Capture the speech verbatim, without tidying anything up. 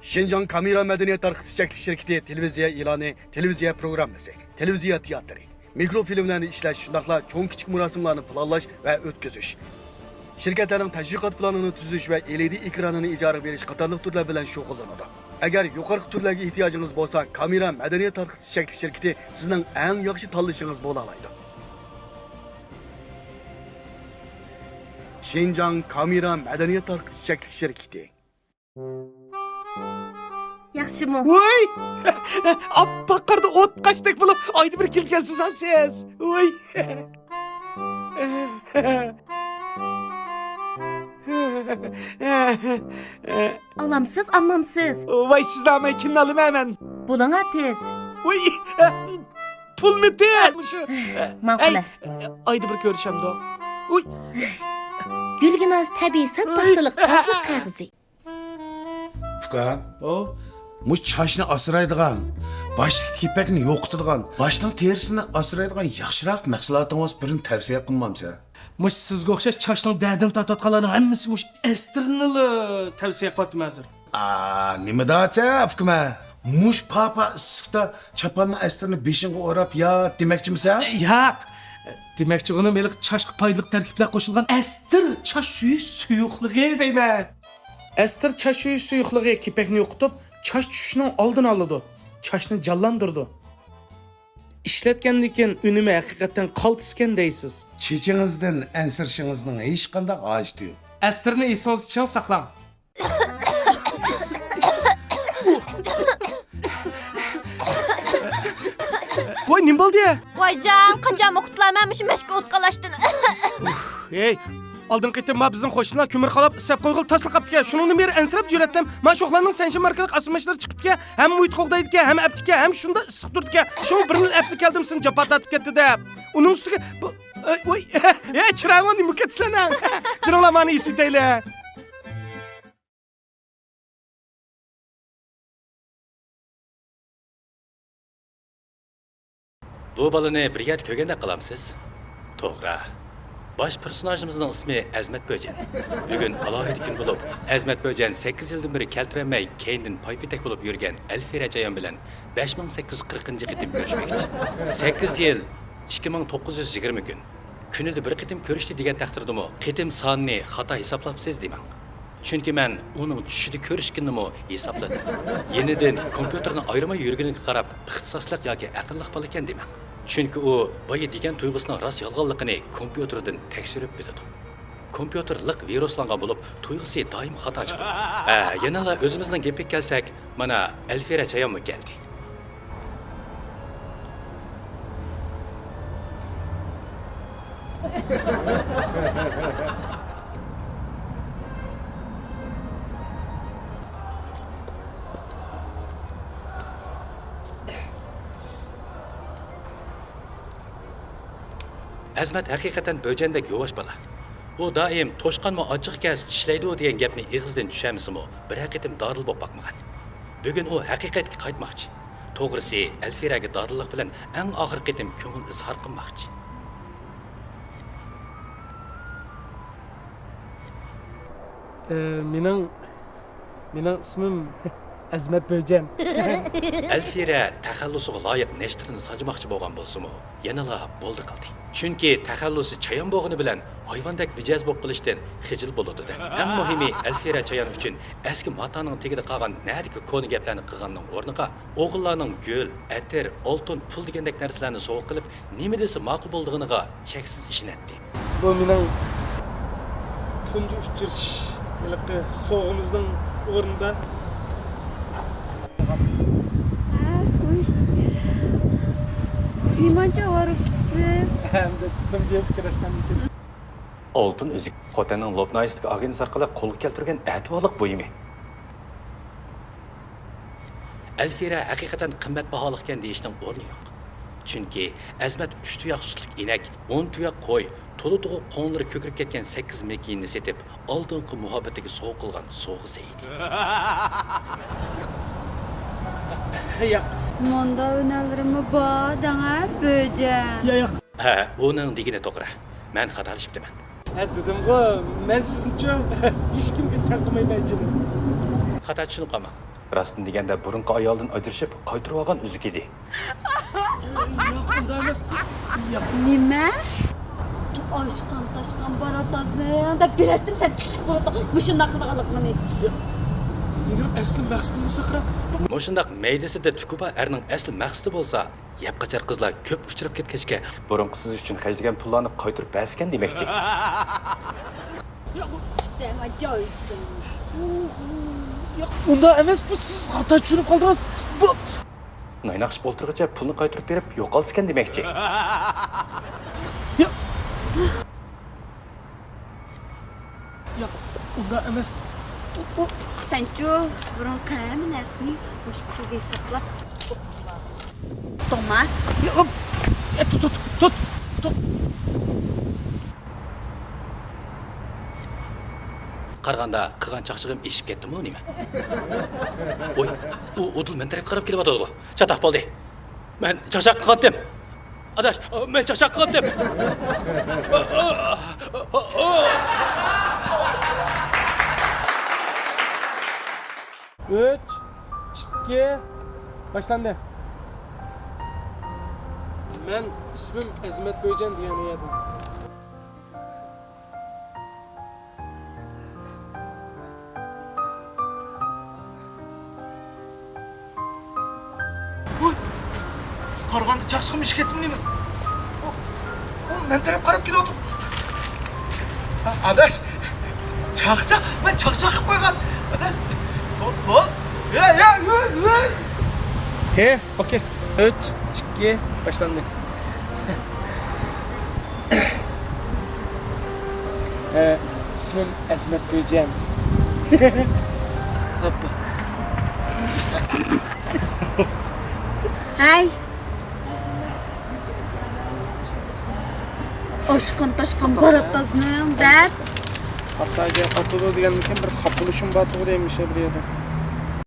شىنجاڭ كامېرا مەدەنىيەت تارقىتىش چەكلىك شىركىتى تېلېۋىزىيە ئېلانى، تېلېۋىزىيە پروگراممىسى، تېلېۋىزىيە تىياتىرى، مىكروفىلىملەرنى ئىشلەش، شۇنداقلا چوڭ-كىچىك مۇراسىملارنى پىلانلاش ۋە ئۆتكۈزۈش. شىركەتلەرنىڭ تەشۋىقات پىلانىنى تۈزۈش ۋە ئېلئىدى ئېكرانىنى ئىجارىگە بېرىش قاتارلىق تۈرلەر بىلەن شۇغۇللىنىدۇ. ئەگەر يۇقىرىقى تۈرلەرگە ئېھتىياجىڭىز بولسا، كامېرا مەدەنىيەت تارقىتىش چەكلىك شىركىتى سىزنىڭ ئەڭ ياخشى تاللىشىڭىز بولالايدۇ. شىنجاڭ كامېرا مەدەنىيەت تارقىتىش چەكلىك شىركىتى. ياخشىمۇ؟ ۋوي! ئاپئاق قاردا ئوت قاشتەك بولۇپ، ئايدا بىر كېلىكەنسىز ھە سىز. ۋوي! ئالامسىز، ئالمامسىز؟ ۋاي، سىزنى ئالماي كىمنى ئالىمەن مەن؟ بولۇڭا تېز. ۋوي! پۇلمۇ تېز! مۇشۇ. ماقۇل. ئەي، ئايدا بىر كۆرۈشەمدۇ؟ ۋوي! گۈلگىناز تەبىئىي ساپ پاختىلىق تازىلىق قەغىزى. ئۇكا، ئو؟ مۇشۇ چاچنى ئاسرايدىغان، باشتىكى كېپەكنى يوقىتىدىغان، باشنىڭ تېرىسىنى ئاسرايدىغان ياخشىراق مەھسۇلاتىڭىز بىرنى تەۋسىيە قىلمامسەن؟ مۇشۇ سىزگە ئوخشاش چاچنىڭ دەردىنى تارتىۋاتقانلارنىڭ ھەممىسى مۇشۇ ئەستىرنىلا تەۋسىيە قىلىۋاتىمەن ھازىر. ئا، نېمە دەۋاتسەن ئۇكام؟ مۇشۇ پاپا ئىسسىقتا چاپاننىڭ ئەستىرىنى بېشىڭغا ئوراپ يات دېمەكچىمىسەن؟ ياق. دېمەكچى بولغىنىم ھېلىقى چاچقا پايدىلىق تەركىبلەر قوشۇلغان ئەستىر چاچ يۇيۇش سۇيۇقلۇقى دەيمەن. ئەستىر چاچ يۇيۇش سۇيۇقلۇقى كېپەكنى يوقىتىپ، چاچ چۈشۈشنىڭ ئالدىنى ئالىدۇ، چاچنى جانلاندۇرىدۇ. ئىشلەتكەندىن كېيىن ئۈنۈمى ھەقىقەتەن قالتىسكەن دەيسىز. چېچىڭىزدىن ئەنسىرىشىڭىزنىڭ ھېچقانداق ھاجىتى يوق. ئەستىرنى ئېسىڭىزدە چىڭ ساقلاڭ. ۋاي، نېمە بولدى؟ ۋايجان، قاچانمۇ قۇتۇلارمەن مۇشۇ مەشكە ئوت قالاشتىن. ھەي، ئالدىنقى قېتىم ما بىزنىڭ قوشنىلار كۆمۈر قالاپ ئىسسەپ قويغىلى تاسلا قاپتىكەن. شۇنىڭدىن بېرى ئەنسىرەپ يۈرەتتىم. ما شۇ ئوغلاننىڭ سەنشەنبە ئارقىلىق ئاسما ماشىنىلار چىقىپتىكەن. ھەم مۇھىت قوغدايدىكەن، ھەم ئەپتىكەن، ھەم شۇنداق ئىسسىق تۇرىدىكەن. شۇڭا بىرنىلا ئەپلا كەلدىم، سېنى جاپا تارتىپ كەتتى دەپ. ئۇنىڭ ئۈستىگە بۇ، ئەي، ۋاي، ھە، چىرايىڭلار نېمە كەتتى سىلەرنىڭ؟ جېنىڭلار مانا ئېسىۋېتەيلى. بۇ بالىنى بىر يەردە كۆرگەندەك قىلامسىز؟ توغرا. باش پېرسوناژىمىزنىڭ ئىسمى ئەزمەت بۆجەن. بۈگۈن ئالاھىدە كۈن بولۇپ، ئەزمەت بۆجەن سەككىز يىلدىن بېرى كەلتۈرەلمەي، كەينىدىن پايپېتەك بولۇپ يۈرگەن ئەلفىرە چايان بىلەن بەش مىڭ سەككىز يۈز قىرىقىنچى قېتىم كۆرۈشمەكچى. سەككىز يىل، ئىككى مىڭ توققۇز يۈز يىگىرمە كۈن. كۈنىدە بىر قېتىم كۆرۈشتى دېگەن تەقدىردىمۇ، قېتىم سانىنى خاتا ھېسابلاپسىز دېمەڭ. چۈنكى مەن ئۇنىڭ چۈشىدە كۆرۈشكىنىنىمۇ ھېسابلىدىم. يېنىدىن كومپيۇتېرنى ئايرىماي يۈرگىنىگە قاراپ، ئىختىساسلىق ياكى ئەقىللىق بالىكەن دېمەڭ. چۈنكى ئۇ بايا دېگەن تۇيغۇسىنىڭ راست يالغانلىقىنى كومپيۇتېردىن تەكشۈرۈپ بىلىدۇ. كومپيۇتېر لىق ۋىرۇسلانغان بولۇپ، تۇيغۇسى دائىم خاتا چىقىدۇ. ھە، يەنىلا ئۆزىمىزنىڭ گېپىگە كەلسەك، مانا، ئەلفىرە چايانمۇ كەلدى. ئەزمەت ھەقىقەتەن بۆجەندەك يۇۋاش بالا. ئۇ دائىم «توشقانمۇ ئاچچىق كەس چىشلەيدۇ» دېگەن گەپنى ئېغىزىدىن چۈشەرمىسىمۇ، بىرەر قېتىم دادىل بولۇپ باقمىغان. بۈگۈن ئۇ ھەقىقەتكە قايتماقچى. توغرىسى، ئەلفىرەگە دادىللىق بىلەن ئەڭ ئاخىرقى قېتىم كۆڭۈل ئىزھار قىلماقچى. ئى، مېنىڭ، مېنىڭ ئىسمىم ئەزمەت بۆجەن. ئەلفىرە تەخەللۇسىغا لايىق نەشتىرىنى سانجىماقچى بولغان بولسىمۇ، يەنىلا بولدى قىلدى. چۈنكى تەخەللۇسى چايان بولغىنى بىلەن ھايۋاندەك مىجەز بولۇپ قېلىشتىن خىجىل بولىدۇ-دە. ئەڭ مۇھىمى، ئەلفىرە چايان ئۈچۈن ئەسكى ماتانىڭ تېگىدە قالغان نەدىكى كونا گەپلەرنى قىلغاننىڭ ئورنىغا، ئوغۇللارنىڭ گۈل، ئەتىر، ئالتۇن، پۇل دېگەندەك نەرسىلەرنى سوۋغا قىلىپ، نېمە دېسە ماقۇل بولىدىغىنىغا چەكسىز ئىشىنەتتى. بۇ مېنىڭ تۇنجى ئۇچرىشىش ھېلىقى سوۋغىمىزنىڭ ئورنىدا. ھە، ۋۇي. نېمانچە ئاۋارە بولۇپسىز؟ ھەمدە تۇنجى ئۇچراشقان ئىكەن. ئالتۇن ئۈزۈك، خوتەننىڭ لوپ ناھىيەسىدىكى ئاگېنتىسى ئارقىلىق قولغا كەلتۈرگەن ئەتىۋارلىق بۇيۇمى. ئەلفىرە ھەقىقەتەن قىممەت باھالىقكەن دېيىشنىڭ ئورنى يوق. چۈنكى ئەزمەت ئۈچ تۇياق سۈتلۈك ئىنەك، ئون تۇياق قوي، تولا تۇغۇپ قوڭلىرى كۆكىرىپ كەتكەن سەككىز مېكىيىننى سېتىپ، ئالدىنقى مۇھەببىتىگە سوۋغا قىلغان سوۋغىسى ئىدى. ياق. مۇنداق ھۈنەرلىرىممۇ بار دەڭ ھە، بۆجەن. يا، ياق. ھە، ئۇنىڭ دېگىنى توغرا. مەن خاتالىشىپتىمەن. ھە، دېدىمغۇ، مەن سىزنىچۇ ھېچكىمگە تەڭ قىلمايمەن جېنىم. خاتا چۈشىنىپ قالماڭ. راستىنى دېگەندە، بۇرۇنقى ئايالىدىن ئاجرىشىپ، قايتۇرۇۋالغان ئۆزىكى ئىدى. ياق، ئۇنداق ئەمەس. ياق. نېمە؟ ئاشقان تاشقان باراتازنىڭ دەپ بېرەتتىم سەن تىك تۇرۇپ مۇشۇنداق قىلغانلىقىنى. مېنىڭ ئەسلى مەقسىتىم بولسا قارا. مۇشۇنداق مەيدىسىدە تۈكى بار ئەرنىڭ ئەسلى مەقسىتى بولسا، يەپ قاچار قىزلار كۆپ ئۇچراپ كەتكەچكە، بۇرۇنقى سىز ئۈچۈن خەجلىگەن پۇللارنى قايتۇرۇپ بەرسىكەن دېمەكچى. ياق، ئۇنداق ئەمەس، بۇ سىز خاتا چۈشىنىپ قالدىڭىز. بۇ نايناقشىپ ئولتۇرغىچە پۇلنى قايتۇرۇپ بېرىپ يوقالسىكەن دېمەكچى. ياق. ياق، ئۇنداق ئەمەس. ئۇ، ئۇ. سەنچۇ بۇرۇنقى ھەممە نەرسىنى مۇشۇ پۇلغا ھېسابلاپ ئۇقتۇڭما؟ ياق، ئۇ. ئە، تۇت، تۇت، تۇت، تۇت. قارىغاندا قىلغان چاقچىقىم ئېشىپ كەتتىمۇ نېمە؟ ۋوي، ئۇ ئۇدۇل مەن تەرەپكە قاراپ كېلىۋاتىدىغۇ. چاتاق بولدى. مەن چاقچاق قىلغانتىم. ئاداش، مەن چاقچاق قىلغانتىم. ئۈچ، ئىككى، باشلاندى. مەن ئىسمىم ئەزىمەت بۆجەن دېگەن يەردىن. ۋوي! قارىغاندا چاقچىقىم ئېشىپ كەتتىمۇ نېمە؟ ئۇ، ئۇ مەن تەرەپ قاراپ كېلىۋاتىدۇ. ئا-، ئاداش، چاقچاق، مەن چاقچاق قىلىپ قويغان. ئاداش، بول، بول. ھەي، ھەي، ھەي، ھەي. ھە، ئوكەي. ئۈچ، ئىككى، باشلاندى. ئە، ئىسمىم ئەزىمەت بۆجەن. ھوپپا. ھەي. ئاشقان تاشقان باراتازنىڭ دەپ. خاتا گەپ قاتىدۇ دېگەندىكىن بىر خاپىلىشىم بارتۇغۇ دەيمىش بىر يەردە.